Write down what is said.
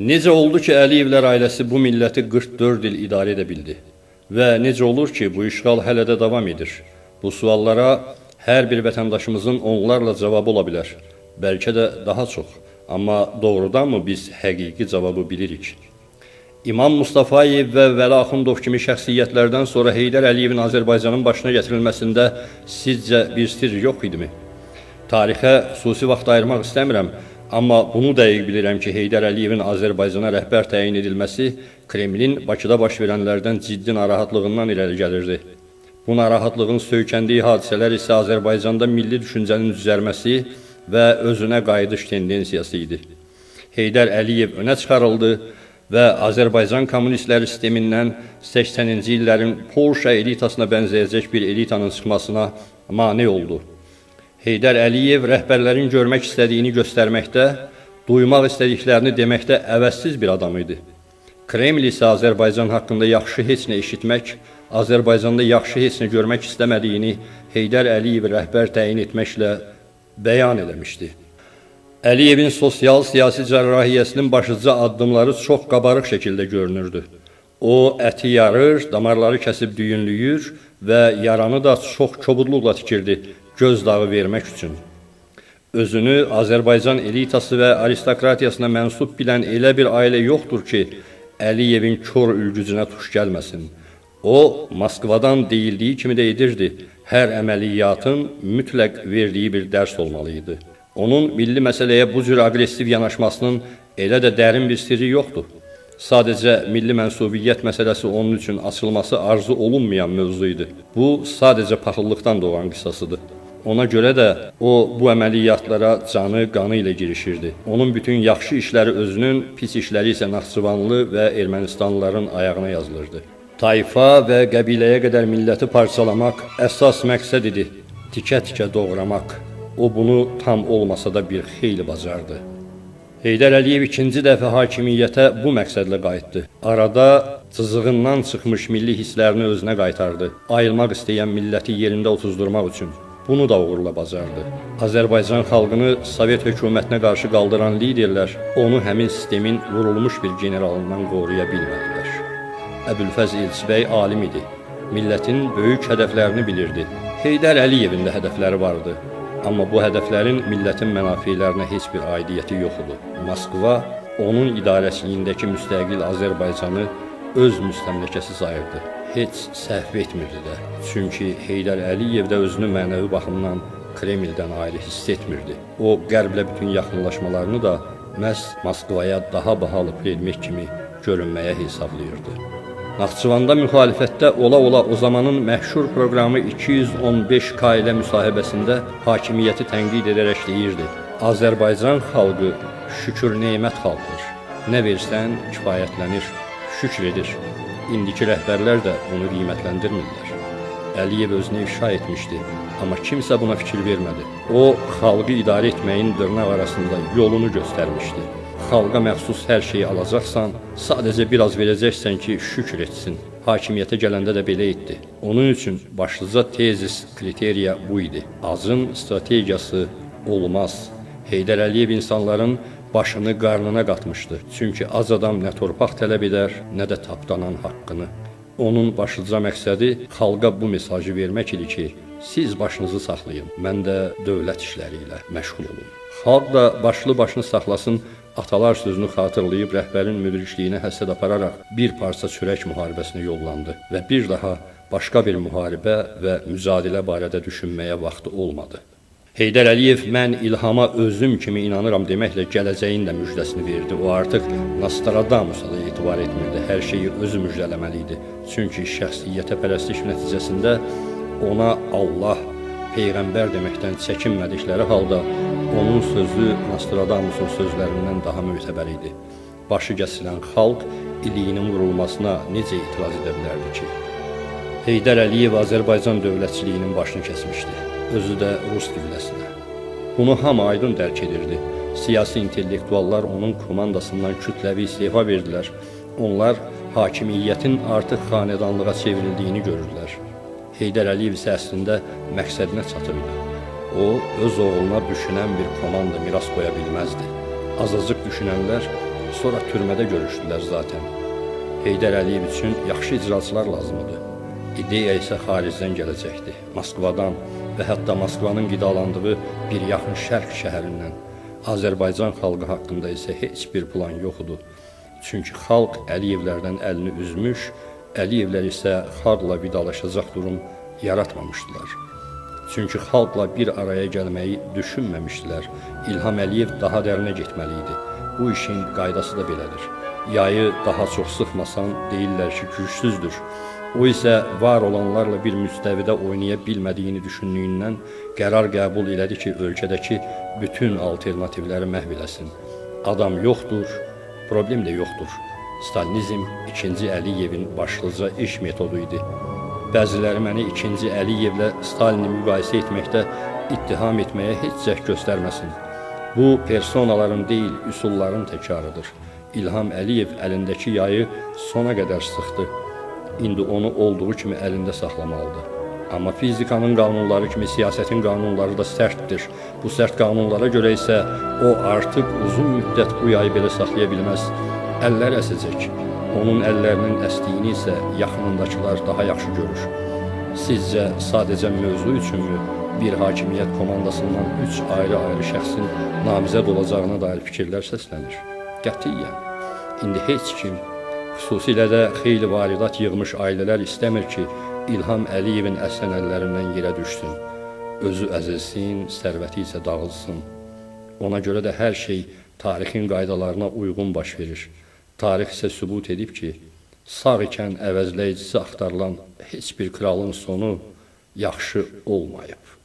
Necə oldu ki, Əliyevlər ailəsi bu milləti 44 il idarə edə bildi? Və necə olur ki, bu işğal hələ də davam edir? Bu suallara hər bir vətəndaşımızın onlarla cavabı ola bilər. Bəlkə də daha çox. Amma doğrudanmı biz həqiqi cavabı bilirik? İmam Mustafayev və Vəli Axundov kimi şəxsiyyətlərdən sonra Heydər Əliyevin Azərbaycanın başına gətirilməsində sizcə bir sirr yox idimi? Tarixə xüsusi vaxt ayırmaq istəmirəm, amma bunu dəqiq bilirəm ki, Heydər Əliyevin Azərbaycana rəhbər təyin edilməsi Kremlin Bakıda baş verənlərdən ciddi narahatlığından irəli gəlirdi. Bu narahatlığın söykəndiyi hadisələr isə Azərbaycanda milli düşüncənin düzəlməsi və özünə qayıdış tendensiyası idi. Heydər Əliyev önə çıxarıldı və Azərbaycan kommunistləri sistemindən 80-ci illərin Polşa elitasına bənzəyəcək bir elitanın çıxmasına mane oldu. Heydər Əliyev rəhbərlərin görmək istədiyini göstərməkdə, duymaq istədiklərini deməkdə əvəzsiz bir adam idi. Kreml isə Azərbaycan haqqında yaxşı heç nə eşitmək, Azərbaycanda yaxşı heç nə görmək istəmədiyini Heydər Əliyevi rəhbər təyin etməklə bəyan eləmişdi. Əliyevin sosial-siyasi cərrahiyyəsinin başlıca addımları çox qabarıq şəkildə görünürdü. O, əti yarır, damarları kəsib düyünlüyür və yaranı da çox kobudluqla tikirdi, gözdağı vermək üçün. Özünü Azərbaycan elitası və aristokratiyasına mənsub bilən elə bir ailə yoxdur ki, Əliyevin kor ülgücünə tuş gəlməsin. O, Moskvadan deyildiyi kimi də edirdi. Hər əməliyyatın mütləq verdiyi bir dərs olmalı idi. Onun milli məsələyə bu cür aqressiv yanaşmasının elə də dərin bir sirri yoxdur. Sadəcə milli mənsubiyyət məsələsi onun üçün açılması arzu olunmayan mövzu idi. Bu, sadəcə paxıllıqdan doğan qissasıdır. Ona görə də o, bu əməliyyatlara canı, qanı ilə girişirdi. Onun bütün yaxşı işləri özünün, pis işləri isə Naxçıvanlı və Ermənistanlıların ayağına yazılırdı. Tayfa və qəbiləyə qədər milləti parçalamaq əsas məqsəd idi, tikə-tikə doğramaq. O, bunu tam olmasa da bir xeyli bacardı. Heydər Əliyev ikinci dəfə hakimiyyətə bu məqsədlə qayıtdı. Arada cızığından çıxmış milli hisslərini özünə qaytardı. Ayılmaq istəyən milləti yerində otuzdurmaq üçün. Bunu da uğurla bacardı. Azərbaycan xalqını Sovet hökumətinə qarşı qaldıran liderlər onu həmin sistemin vurulmuş bir generalından qoruya bilmədilər. Əbülfəz Elçibəy alim idi. Millətin böyük hədəflərini bilirdi. Heydər Əliyevin də hədəfləri vardı. Amma bu hədəflərin millətin mənafelərinə heç bir aidiyyəti yox idi. Moskva onun idarəçiliyindəki müstəqil Azərbaycanı öz müstəmləkəsi sayırdı. Heç səhv etmirdi də. Çünki Heydər Əliyev də özünü mənəvi baxımdan Kremldən ayrı hiss etmirdi. O, Qərblə bütün yaxınlaşmalarını da məhz Moskvaya daha bahalı predmet kimi görünməyə hesablayırdı. Naxçıvanda müxalifətdə ola-ola o zamanın məşhur proqramı 215K ilə müsahibəsində hakimiyyəti tənqid edərək deyirdi: Azərbaycan xalqı şükür nemət xalqdır. Nə versən kifayətlənir, şükr edir. İndiki rəhbərlər də bunu qiymətləndirmirlər. Əliyev özünü ifşa etmişdi, amma kimsə buna fikir vermədi. O, xalqı idarə etməyin dırnaq arasında yolunu göstərmişdi. Xalqa məxsus hər şeyi alacaqsan, sadəcə biraz verəcəksən ki, şükr etsin. Hakimiyyətə gələndə də belə etdi. Onun üçün başlıca tezis, kriteriya bu idi. Azın strategiyası olmaz. Heydər Əliyev insanların başını qarnına qatmışdı. Çünki az adam nə torpaq tələb edər, nə də tapdanan haqqını. Onun başlıca məqsədi xalqa bu mesajı vermək idi ki, siz başınızı saxlayın, mən də dövlət işləri ilə məşğul olum. Xalq da başlı başını saxlasın, atalar sözünü xatırlayıb rəhbərin müdrikliyinə həsəd apararaq bir parça çörək müharibəsinə yollandı və bir daha başqa bir müharibə və mücadilə barədə düşünməyə vaxtı olmadı. Heydər Əliyev mən İlhama özüm kimi inanıram deməklə gələcəyin də müjdəsini verdi. O artıq Nostradamusa da etibar etmirdi. Hər şeyi özü müjdələməli idi. Çünki şəxsiyyətə pərəstiş nəticəsində ona Allah, Peyğəmbər deməkdən çəkinmədikləri halda onun sözü Nostradamusun sözlərindən daha mötəbər idi. Başı kəsilən xalq iliyinin vurulmasına necə etiraz edə bilərdi ki? Heydər Əliyev Azərbaycan dövlətçiliyinin başını kəsmişdi. Özü də rus gülləsinə. Bunu hamı aydın dərk edirdi. Siyasi intellektuallar onun komandasından kütləvi istefa verdilər. Onlar hakimiyyətin artıq xanədanlığa çevrildiyini görürdülər. Heydər Əliyev isə əslində məqsədinə çatırdı. O, öz oğluna düşünən bir komanda miras qoya bilməzdi. Azacıq düşünənlər Sonra türmədə görüşdülər zaten. Heydər Əliyev üçün yaxşı icraçılar lazımıdır. İdeya isə xaricdən gələcəkdi, Moskvadan və hətta Moskvanın qidalandığı bir yaxın şərq şəhərindən. Azərbaycan xalqı haqqında isə heç bir plan yox idi. Çünki xalq Əliyevlərdən əlini üzmüş, Əliyevlər isə xalqla vidalaşacaq durum yaratmamışdılar. Çünki xalqla bir araya gəlməyi düşünməmişdilər. İlham Əliyev daha dərinə getməli idi. Bu işin qaydası da belədir. Yayı daha çox sıxmasan, deyirlər ki, gücsüzdür. O isə var olanlarla bir müstəvidə oynaya bilmədiyini düşündüyündən qərar qəbul elədi ki, ölkədəki bütün alternativləri məhv eləsin. Adam yoxdur, problem də yoxdur. Stalinizm ikinci Əliyevin başlıca iş metodu idi. Bəziləri məni ikinci Əliyevlə Stalini müqayisə etməkdə ittiham etməyə heç cəhd göstərməsin. Bu, personaların deyil, üsulların təkrarıdır. İlham Əliyev əlindəki yayı sona qədər sıxdı. İndi onu olduğu kimi əlində saxlamalıdır. Amma fizikanın qanunları kimi siyasətin qanunları da sərtdir. Bu sərt qanunlara görə isə o artıq uzun müddət bu yayı belə saxlaya bilməz. Əllər əsəcək. Onun əllərinin əsdiyini isə yaxınındakılar daha yaxşı görür. Sizcə sadəcə mövzu üçünmü bir hakimiyyət komandasından 3 ayrı-ayrı şəxsin namizəd olacağına dair fikirlər səslənir? Qətiyyən. İndi heç kim, xüsusilə də xeyli varidat yığmış ailələr istəmir ki, İlham Əliyevin əsən əllərindən yerə düşsün. Özü əzilsin, sərvəti isə dağılsın. Ona görə də hər şey tarixin qaydalarına uyğun baş verir. Tarix isə sübut edib ki, sağ ikən əvəzləyicisi axtarılan heç bir kralın sonu yaxşı olmayıb.